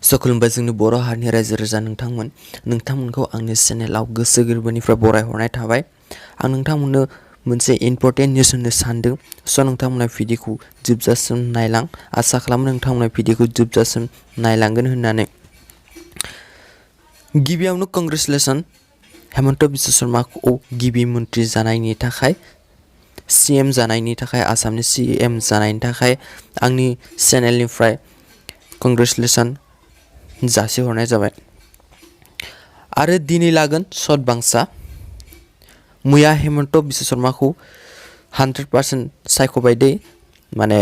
खुलुमबाय जोंनि बर' हारिनि रायजो राजा नोंथांमोनखौ आंनि चेनेलाव गोसो गोरबोनिफ्राय बरायहरनाय थाबाय। आं नोंथांमोननो मोनसे इम्परटेन्ट निउस होनो सानदों। नोंथांमोना भिडिअखौ जोबजासिम नायलां। आसा खालामो नोंथांमोना भिडिअखौ जोबजासिम नायलांगोन होननानै। गिबियावनो कंग्रेचुलेसन हेमन्त बिश्व शर्माखौ गिबि मन्त्रि जानायनि थाखाय, CM जानायनि थाखाय, आसामनि CM जानायनि थाखाय आंनि चेनेलनिफ्राय कंग्रेचुलेसन जासिहरनाय जाबाय। आरो दिनै लागोन सत बांसा। मैया हेमन्त बिश्व शर्माखौ 100% सायख'बाय दे, माने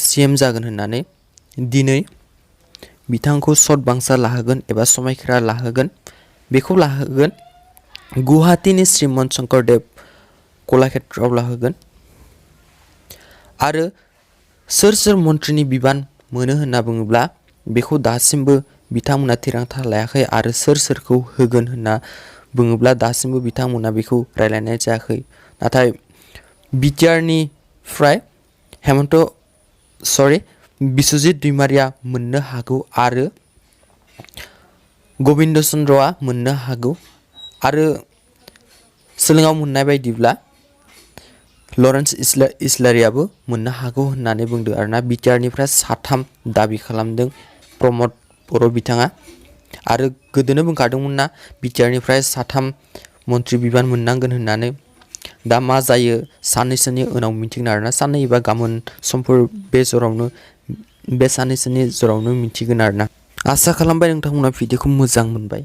CM जागोन होननानै। दिनै बिथांखौ सत बांसा लाहोगोन एबा समायखिरा लाहोगोन। बेखौ लाहोगोन गुवाहाटीनि श्रीमन्त शंकरदेव कलाक्षेत्रआव लाहोगोन। आरो सोर मन्थ्रिनि बिबान मोनो होनना बुङोब्ला बेखौ दासिमबो बिथांमोना थिरांथा लायाखै। आरो सोरखौ होगोन होनना बुङोब्ला दासिमबो बिथांमोना बेखौ रायलायनाय जायाखै। नाथाय बिटिआरनिफ्राय बिश्वजित दैमारिया मोननो हागौ आरो गबिन्द चन्द्रआ मोननो हागौ। आरो सोलोंआव मोननाय बायदिब्ला लरेन्स इसलारियाबो मोननो हागौ होननानै बुंदों आरोना। बिटिआरनिफ्राय 3 दाबि खालामदों प्रमद बर' बिथाङा। आरो गोदोनो बुंखादोंमोन ना बिटिआरनिफ्राय 3 मन्त्रि बिबान मोननांगोन होननानै। दा मा जायो साननैसोनि उनाव मिथिगोन आरोना। साननै एबा गाबोन समफोर बे साननैसोनि जरावनो मिथिगोन आरोना। आसा खालामबाय नोंथांमोना भिडिअखौ मोजां मोनबाय।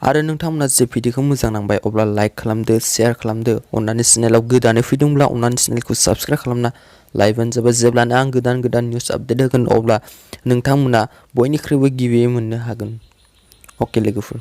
आरो नोंथांमोना जे भिडिअखौ मोजां नांबाय अब्ला लाइक खालामदो, शेयार खालामदो। अन्नानै चेनेलाव गोदानै फैदोंब्ला अन्नानै चेनेलखौ साबस्क्राइब खालामना लाइबानो जाबाय। जेब्लानो आं गोदान निउस आपडेट होगोन अब्ला नोंथांमोना बयनिख्रुइबो गिबियै मोननो हागोन। अके लोगोफोर।